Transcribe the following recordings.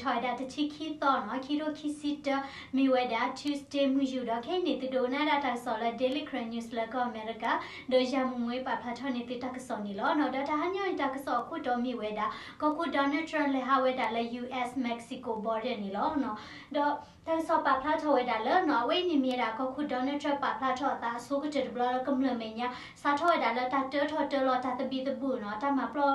ထီၣ်ဝဲဒၣ်တဆံခံသီနီၤ ခံထိခံဆံတၢ မ့ၢ်ဝဲဒၣ် Tuesday မုၢ်ယူာ်ဒီး ခဲအံၤန့ၣ် သုဒိကနၣ်ဒၣ်တၢ်ကစီၣ်လၢ Daily Karen News လၢကီၢ်အမဲရကၤ ဒီးယၤမူမူ ပာ်ဖျါထီၣ်န့ၢ်သုတၢ်ကစီၣ်န့ၣ်လီၤ. ဒီးတဟါညါအံၤတၢ်ကစီၣ်အခိၣ်တီမ့ၢ်ဝဲဒၣ် ကီၢ်ခိၣ် Donald Trump လဲၤဟးဝဲဒၣ်လၢ U S Mexico border န့ၣ်လီၤ. ဒီးတၢ်ကစီၣ်ပာ်ဖျါထီၣ်ဝဲဒၣ်လၢနီၤ အဝဲအံၤန့ၣ်မ့ၢ်ဝဲဒၣ်ကီၢ်ခိၣ် Donald Trump ပာ်ဖျါထီၣ်အသးအဆိကတၢၢ်တဘျီလၢကမျၢၢ်မဲာ်ညါ စးထီၣ်ဝဲဒၣ်လၢတၢ်တၢထီၣ်တၢလီၤတၢ်သဘံၣ်သဘုၣ်နီၤ တၢ်မၤပျီ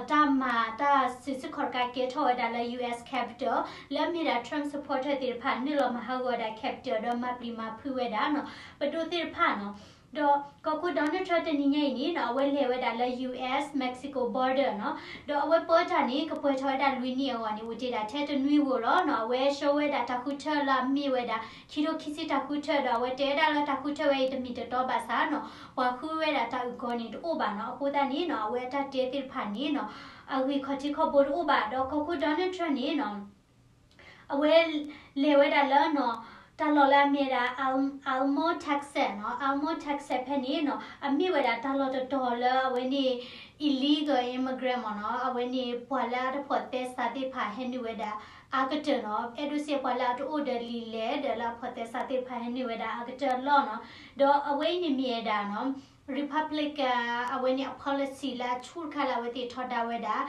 တၢ်မၤတၢ်စံးဆၢခီၣ်တကးကဲထီၣ်ဝဲဒၣ်လၢ U S Capitol လၢအမ့ၢ်ဒၣ် Trump supporter သ့ၣ်တဖၣ် နုာ်လီၤမၤဟးဂီၤဝဲဒၣ် Capitol ဒီးမၤပျံၤမၤဖုးဝဲဒၣ်နီၤ ပဒိၣ်သ့ၣ်တဖၣ်နီၤ. ဒီးကီၢ်ခိၣ် Donald Trump တနံၤညါအံၤန့ၣ်နီၤ အဝဲလဲၤဝဲဒၣ်လၢ U S Mexico border နီၤ ဒီးအဝဲပၢတၢ်န့ၣ် ကပှဲၤထီၣ်ဝဲဒၣ်လွံၢ်နံၣ်အဂီၢ်န့ၣ် အိၣ်တ့ၢ်ဒၣ်ထဲတနွံဧိၤလီၤနီၤ အဝဲ show ဝဲဒၣ်တၢ်ဃုထၢလၢအမ့ၢ်ဝဲဒၣ် ခံထိခံဆံတၢ်ဃုထၢဒီး အဝဲတဲဝဲဒၣ်လၢတၢ်ဃုထၢဝဲအံၤတမ့ၢ်တတီဘၣ်ဆၣ်နီၤ ပှၤဃုဝဲဒၣ်တၢ်အုၣ်ကီၤန့ၣ်တအိၣ်ဘၣ်နီၤ အဃိသတးန့ၣ်နီၤ အဝဲအတၢ်တဲသ့ၣ်တဖၣ်န့ၣ်နီၤ အဂ့ၢ်ခီၣ်ထံးခီၣ်ဘိတအိၣ်ဘၣ် ဒီးကီၢ်ခိၣ် Donald Trump န့ၣ်နီၤ အဝဲလဲၤဝဲဒၣ်လၢနီၤ တၢ်လီၢ်လၢအမ့ၢ်ဒၣ် Al- Alamo Texas နီၤ Alamo Texas ဖဲန့ၣ်နီၤ အမ့ၢ်ဝဲဒၣ်တၢ်လီၢ်တတီၤလၢအဝဲန့ၣ် illegal immigrant မ့ၢ်နီၤ အဝဲန့ၣ်ပှၤလၢအတဖိးသဲစးသ့ၣ်တဖၣ်ဟဲနုာ်ဝဲဒၣ်အါကတၢၢ်နီၤ အဲၣ်ဒိးစ့ၢ်ပှၤလၢအတအိၣ်ဒီးလံာ်လဲၢ်ဒီးလၢအဖိးသဲစးသ့ၣ်တဖၣ်ဟဲနုာ်ဝဲဒၣ်အါကတၢၢ်အလီၢ်နီၤ ဒီးအဝဲအံၤန့ၣ်မ့ၢ်ဝဲဒၣ်နီၤ Republican အဝဲန့ၣ်အ policy လၢအဆူၣ်တခါလၢအဝဲသ့ၣ်ထီဒါဝဲဒၣ်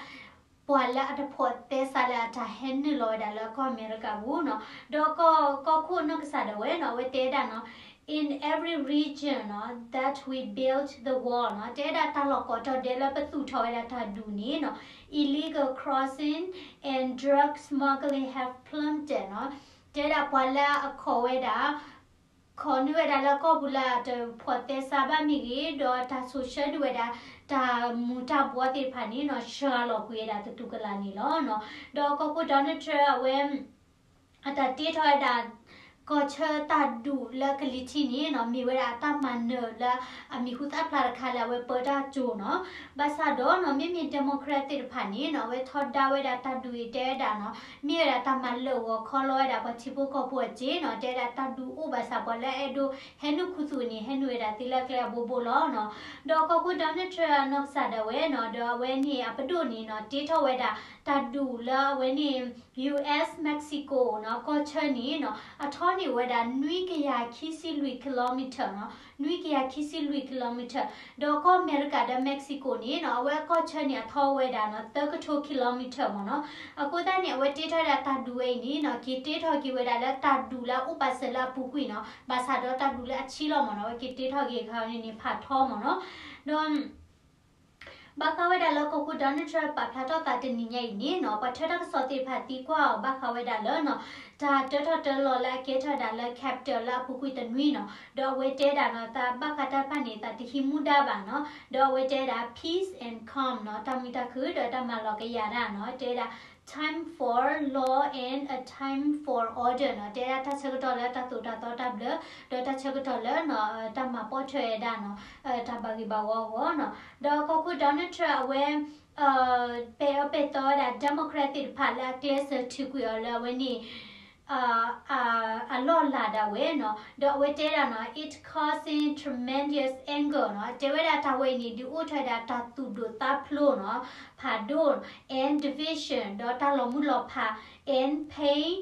ပှၤလၢအတဖိးသဲစးလၢအတၢ်ဟဲနုာ်လီၤဝဲဒၣ်လၢကီၢ်အမဲရကၤပူၤနီၤ ဒီးကီၢ်ခိၣ်နီၢ်ကစၢ်ဒၣ်ဝဲနီၤ အဝဲတဲဒၣ်နီၤ in every region နီၤ that we built the wall နီၤ တဲဒၣ်တၢ်လီၢ်ကိးတီၤဒဲးလၢပသူၣ်ထီၣ်ဝဲဒၣ်တၢ်ဒူၣ်န့ၣ်နီၤ illegal crossing and drug smuggling have plummeted နီၤ တဲဒၣ်ပှၤလၢအခိးဝဲဒၣ် ခိးနုာ်ဝဲဒၣ်လၢကီၢ်ပူၤလၢအတဖိးသဲစးဘၣ်မ့ၢ်ဂ့ၤ ဒီးတၢ်ဆိၣ်ဆၢဒုးဝဲဒၣ် တၢ်မူၤတၢ်ဘှီသ့ၣ်တဖၣ်န့ၣ်နီၤ စှၤလီၤကွံာ်ဝဲဒၣ်သတူၢ်ကလာ်န့ၣ်လီၤနီၤ ဒီးကီၢ်ခိၣ် Donald Trump အဝဲ အတၢ်တ့ထီၣ်ဝဲဒၣ် ကီၢ်ဆၢတၢ်ဒူၣ်လၢကလံၤထံးန့ၣ်နီၤ မ့ၢ်ဝဲဒၣ်အတၢ်မၤနၢၤလၢ အမံၤဟူသၣ်ဖျါတခါလၢအဝဲပၢတၢ်ကၠိနီၤ ဘၣ်ဆၣ်ဒီးနီၤ မ့မ့ၢ် Democrat သ့ၣ်တဖၣ်န့ၣ်နီၤ အဝဲထီဒါဝဲဒၣ်တၢ်ဒူၣ်အံၤတဲဝဲဒၣ်နီၤ မ့ၢ်ဝဲဒၣ်တၢ်မၤလၢာ်ဂီၤခီလီၤဝဲဒၣ်ပှၤထံဖိကီၢ်ဖိအစ့နီၤ တဲဝဲဒၣ်တၢ်ဒူၣ်အိၣ်ဘၣ်ဆၣ် ပှၤလၢအအဲၣ်ဒိးဟဲနုာ်ခူသူၣ်န့ၣ် ဟဲနုာ်ဝဲဒၣ်သ့လၢကျဲအဘိဘိလီၤနီၤ ဒီးကီၢ်ခိၣ် Donald Trump နီၢ်ကစၢ်ဒၣ်ဝဲနီၤ ဒီးအဝဲန့ၣ်အပဒိၣ်န့ၣ်နီၤ တ့ထီၣ်ဝဲဒၣ်တၢ်ဒူၣ်လၢအဝဲန့ၣ် U S Mexico နီၤ ကီၢ်ဆၢန့ၣ်နီၤ အထီန့ၢ်ဝဲဒၣ် နွံကယၤခံဆံလွံၢ် kilometer နီၤ နွံကယၤခံဆံလွံၢ် kilometer ဒီးကီၢ်အမဲရကၤဒီး Mexico န့ၣ်နီၤ အဝဲကီၢ်ဆၢန့ၣ်အထီဝဲဒၣ်နီၤ သၢကထိ kilometer မ့ၢ်နီၤ အဃိသတးန့ၣ် အဝဲတ့ထီၣ်ဝဲဒၣ်တၢ်ဒူၣ်ဝဲအံၤန့ၣ်နီၤ က့ၤတ့ထီၣ်က့ၤဝဲဒၣ်လၢတၢ်ဒူၣ်လၢအအိၣ်ပာ်စၢၤလၢအပူၤကွံာ်နီၤ ဘၣ်ဆၣ်ဒီးတၢ်ဒူၣ်လၢအဆံးလီၤမ့ၢ်နီၤ အဝဲက့ၤတ့ထီၣ်က့ၤခါန့ၣ်န့ၣ် ဖးထီမ့ၢ်နီၤ ဒီး ဘၣ်ဃးဝဲဒၣ်လၢကီၢ်ခိၣ် Donald Trump ပာ်ဖျါထီၣ်သးတနံၤညါအံၤန့ၣ်နီၤ ပှၤထၢတၢ်ကစီၣ်သ့ၣ်တဖၣ်သံကွၢ်အီၤ ဘၣ်ဃးဝဲဒၣ်လၢနီၤ တၢ်တၢထီၣ်တၢလီၤလၢအကဲထီၣ်ဝဲဒၣ်လၢ Capitol လၢအပူၤကွံာ်တနွံနီၤ ဒီးအဝဲတဲဒၣ်နီၤ သးဘၣ်ဃးတၢ်တဖၣ်န့ၣ် သးတဟံးမူဒါဘၣ်နီၤ ဒီးအဝဲတဲဒၣ် peace and calm နီၤ တၢ်မုာ်တၢ်ခုၣ်ဒီးတၢ်မၤလီၤကယၤတၢ်နီၤ တဲဒၣ် time for law and a time for order နီၤ တဲဒၣ်တၢ်ဆၢကတီၢ်လၢတၢ်သိၣ်တၢ်သီတၢ်ဘျၢ ဒီးတၢ်ဆၢကတီၢ်လၢနီၤ တၢ်မၤပိာ်ထွဲဝဲဒၣ်နီၤ တၢ်ဘၣ်ဂ့ၢ်ဘၣ်ဝီအဂီၢ်နီၤ ဒီးကီၢ်ခိၣ် Donald Trump အဝဲ ပဲာ်အၢပဲာ်သီဝဲဒၣ် Democrat သ့ၣ်တဖၣ်လၢအကျဲးစၢးထုးကွံာ်အီၤလၢအဝဲန့ၣ် အလီၢ်လၤဒၣ်ဝဲနီၤ ဒီးအဝဲတဲဒၣ်နီၤ it causing tremendous anger နီၤ တဲဝဲဒၣ်တၢ်ဝဲအံၤန့ၣ် ဒုးအိၣ်ထီၣ်ဝဲဒၣ်တၢ်သူၣ်ဒိၣ်သးဖျိးနီၤ ဖးဒိၣ် and division ဒီးတၢ်လီၤမုၢ်လီၤဖး and pain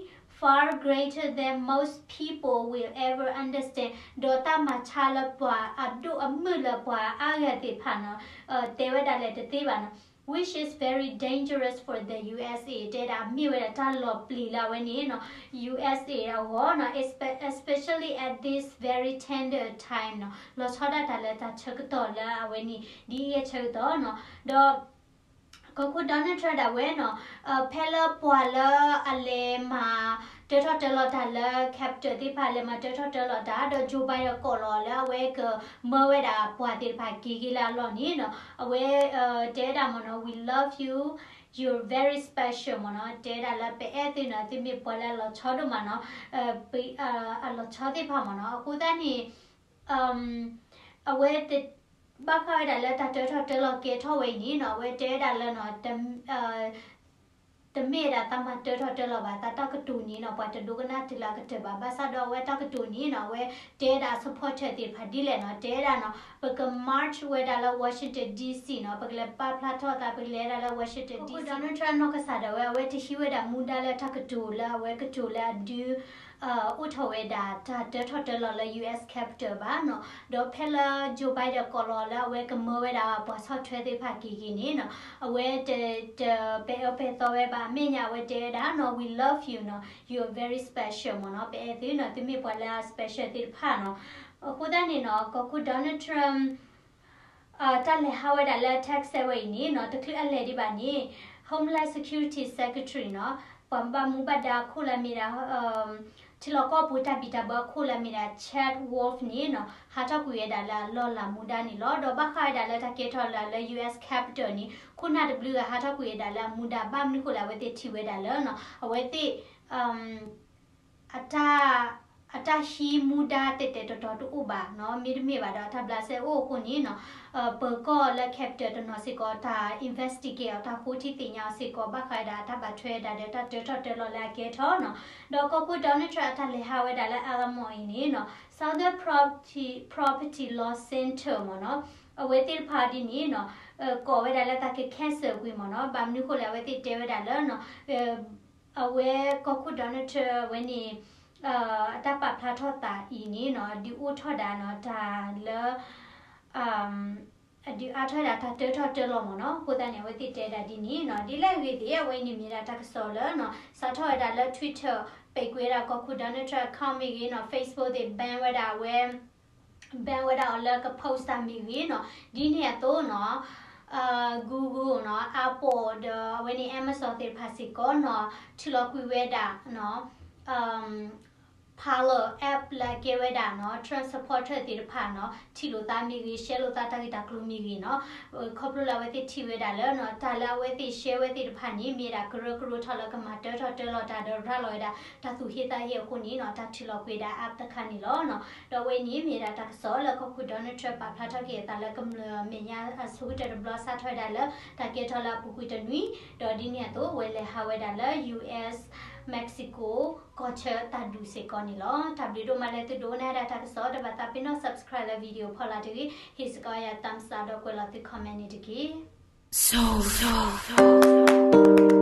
far greater than most people will ever understand ဒီးတၢ်မၤဆါလၢပှၤအဒိၣ်အမုၢ်လၢပှၤအါဂၤသ့ၣ်တဖၣ်နီၤ တဲဝဲဒၣ်လဲာ်တသ့ဘၣ်နီၤ which is very dangerous for the U S A တဲဒၣ်မ့ၢ်ဝဲဒၣ်တၢ်လီၤပျံၤလၢအဝဲန့ၣ်နီၤ U S A အဂီၢ်နီၤ espe- especially at this very tender time နီၤ လီၤဆီဒၣ်တၢ်လၢတၢ်ဆၢကတီၢ်လၢအဝဲန့ၣ် ဒ်အံၤအဆၢကတီၢ်နီၤ ဒီး ကီၢ်ခိၣ် Donald Trump ဒၣ်ဝဲနီၤ ဖဲလၢပှၤလၢအလဲၤမၤတၢထီၣ်တၢလီၤတၢ်လၢ Capitol သ့ၣ်တဖၣ်လဲၤမၤတၢထီၣ်တၢလီၤတၢ် ဒီး Joe Biden ကိးလီၤလၢအဝဲကမၢဝဲဒၣ်ပှၤသ့ၣ်တဖၣ်က့ၤက့ၤလၢအလီၢ်န့ၣ်နီၤ အဝဲတဲဝဲဒၣ်မ့ၢ်နီၤ we love you, you're very special မ့ၢ်နီၤ တဲဒၣ်လၢပအဲၣ်သုနီၤ သုမ့ၢ်ပှၤလၢအလီၤဆီဒိၣ်မးနီၤ အလီၤဆီသ့ၣ်တဖၣ်မ့ၢ်နီၤ အဃိသတးန့ၣ် အဝဲ ဘၣ်ဃးဝဲဒၣ်လၢတၢ်တၢထီၣ်တၢလီၤကဲထီၣ်ဝဲအံၤန့ၣ်နီၤ အဝဲတဲဝဲဒၣ်လၢနီၤ တ တမ့ၢ်ဒၣ်တၢ်မၤတၢထီၣ်တၢလီၤဘၣ်, တၢ်တၢ်ကတိၤန့ၣ်နီၤ ပှၤတဒိကနၣ်တုၤလၢအကတၢၢ်ဘၣ်. ဘၣ်ဆၣ်ဒီးအဝဲတၢ်ကတိၤန့ၣ်နီၤ အဝဲတဲဝဲဒၣ်အ supporter သ့ၣ်တဖၣ်ဒ်လဲၣ်နီၤ, တဲဝဲဒၣ်နီၤ ပက march ဝဲဒၣ်လၢ Washington D C နီၤ, ပကလဲၤပာ်ဖျါထီၣ်သး ပကလဲၤဒၣ်လၢ Washington D C. Donald Trump နီၢ်ကစၢ်ဒၣ်ဝဲ အဝဲတဟံးဝဲဒၣ်မူဒါလၢတၢ်ကတိၤလၢအဝဲကတိၤလၢအဒုး အိၣ်ထီၣ်ဝဲဒၣ်တၢ်တၢထီၣ်တၢလီၤလၢ U S Capitol ဘၣ်နီၤ. ဒီးဖဲလၢ Joe Biden ကိးလီၤလၢအဝဲကမၢဝဲဒၣ်ပှၤဆီၣ်ထွဲသ့ၣ်တဖၣ်က့ၤဂ့ၤန့ၣ်နီၤ, အဝဲတ တပဲာ်အၢပဲာ်သီဝဲဘၣ်. အမဲာ်ညါအဝဲတဲဝဲဒၣ်နီၤ we love you နီၤ, you are very special မ့ၢ်နီၤ, ပအဲၣ်သုနီၤ, သုမ့ၢ်ပှၤလၢအ special သ့ၣ်တဖၣ်နီၤ. အဃိသတးန့ၣ်နီၤ ကီၢ်ခိၣ် Donald Trump တၢ်လဲၤဟးဝဲဒၣ်လၢ Texas ဝဲအံၤန့ၣ်နီၤ တချုးအလဲၤဒံးဘၣ်န့ၣ် Homeland Security Secretary နီၤ, ပှၤဘၣ်မူဘၣ်ဒါအခိၣ်လၢအမ့ၢ်ဒၣ် ထံလီၢ်ကီၢ်ပူၤတၢ်ဘံၣ်တၢ်ဘၢအခိၣ်လၢအမ့ၢ်ဒၣ် Chad Wolf န့ၣ်နီၤ ဟးထီၣ်ကွံာ်ဝဲဒၣ်လၢအလီၢ်လၤမူဒါန့ၣ်လီၤ. ဒီးဘၣ်ဃးဝဲဒၣ်လၢတၢ်ကဲထီၣ်လၢ လၢ U S Capitol န့ၣ် ခိၣ်နၢ်တဘျုးဂၤဟးထီၣ်ကွံာ်ဝဲဒၣ်လၢအမူဒါ ဘၣ်မနုၤဃိလဲၣ် အဝဲသ့ၣ်ထံၣ်ဝဲဒၣ်လၢနီၤ အဝဲသ့ၣ် အတၢ် အတၢ်ဟံးမူဒါတဲာ်တဲာ်တီၤတီၤတအိၣ်ဘၣ်နီၤ, မ့တမ့ၢ်ဘၣ်ဒီးအတၢ်ဘျးစဲအိၣ်အဃိန့ၣ်နီၤ, ပၢၤကီၢ်လၢ Capitol တနီၤစ့ၢ်ကီး တၢ် investigate အီၤ တၢ်ဃိထံသ့ၣ်ညါအီၤစ့ၢ်ကီး ဘၣ်ဃးဝဲဒၣ်အတၢ်ဘၣ်ထွဲဝဲဒၣ်ဒီးတၢ်တၢထီၣ်တၢလီၤလၢအကဲထီၣ်နီၤ. ဒီးကီၢ်ခိၣ် Donald Trump အတၢ်လဲၤဟးဝဲဒၣ်လၢ Alamo အံၤန့ၣ်နီၤ Southern Property Property Law Center မ့ၢ်နီၤ, အဝဲသ့ၣ်တဖၣ်ဒ်န့ၣ်နီၤ ကိးဝဲဒၣ်လၢတၢ်က cancel ကွံာ်မ့ၢ်နီၤ, ဘၣ်မနုၤဃိလဲၣ် အဝဲသ့ၣ်တဲဝဲဒၣ်လၢနီၤ အဝဲကီၢ်ခိၣ် Donald Trump ဝဲန့ၣ် အတၢ်ပာ်ဖျါထီၣ်သးအံၤန့ၣ်နီၤ ဒုးအိၣ်ထီၣ်ဒၣ်နီၤ တၢ်လၢ အဒုးအါထီၣ်ဝဲဒၣ်တၢ်တၢထီၣ်တၢလီၤမ့ၢ်နီၤ. အဃိသတးန့ၣ် အဝဲသ့ၣ်တဲဒၣ်ဒ်န့ၣ်နီၤ. ဒ်လဲၣ်ဂ့ၤသ့ၣ် အဝဲအံၤန့ၣ်မ့ၢ်ဒၣ်တၢ်ကစီၣ်လၢနီၤ စးထီၣ်ဝဲဒၣ်လၢ Twitter ပိတ်ကွံာ်ဝဲဒၣ်ကီၢ်ခိၣ် Donald Trump account မ့ၢ်ဂ့ၤနီၤ Facebook သ့ၣ် ban ဝဲဒၣ်အဝဲ ban ဝဲဒၣ်အီၤလၢက post တၢ်မ့ၢ်ဂ့ၤနီၤ. ဒ်န့ၣ်အသိးနီၤ Google နီၤ Apple ဒီးအဝဲန့ၣ် Amazon သ့ၣ်တဖၣ်စ့ၢ်ကီးနီၤ ထံၣ်လီၤကွံာ်ဝဲဒၣ်နီၤ Parler app လၢအကဲဝဲဒၣ်နီၤ Trump supporter သ့ၣ်တဖၣ်နီၤ ထံၣ်လိာ်သးမ့ၢ်ဂ့ၤ ရှဲလိာ်သးတၢ်ဂ့ၢ်တၢ်ကျိၤမ့ၢ်ဂ့ၤနီၤ ခီဖျိလၢအဝဲသ့ၣ်ထံၣ်ဝဲဒၣ်လၢနီၤ တၢ်လၢအဝဲသ့ၣ် share ဝဲသ့ၣ်တဖၣ်န့ၣ် မ့ၢ်ဒၣ်ကရၢကရိထီၣ်လၢကမၤတၢထီၣ်တၢလီၤတၢ်ဒီးရၤလီၤဝဲဒၣ် တၢ်သူၣ်ဟ့သးဟ့အဃိန့ၣ်နီၤ တၢ်ထံၣ်လီၤကွံာ်ဒၣ် app တခါန့ၣ်လီၤနီၤ. ဒီးအဝဲအံၤန့ၣ် မ့ၢ်ဒၣ်တၢ်ကစီၣ်လၢကီၢ်ခိၣ် Donald Trump ပာ်ဖျါထီၣ်က့ၤအသးလၢကမျၢၢ်အမဲာ်ညါအဆိကတၢၢ်တဘျီ စးထီၣ်ဝဲဒၣ်လၢတၢ်ကဲထီၣ်လၢအပူၤကွံာ်တနွံ ဒီးဒ်န့ၣ်အသိး အဝဲလဲၤဟးဝဲဒၣ်လၢ U S Mexico ကီၢ်ဆၢတၢ်ဒူၣ်စ့ၢ်ကီးန့ၣ်လီၤ. တၢ်ဘျုးဒိၣ်မးလၢသုဒိကနၣ်ဝဲဒၣ်တၢ်ကစီၣ် တဘၣ်သးပ့ၤနီၣ် subscribe လၢ video ဖီလာ်တဂ့ၤ ဟ့ၣ်စ့ၢ်ကီးယၤ thumbs up ဒီးကွဲးလီၤသု comment န့ၣ်တက့ၢ်.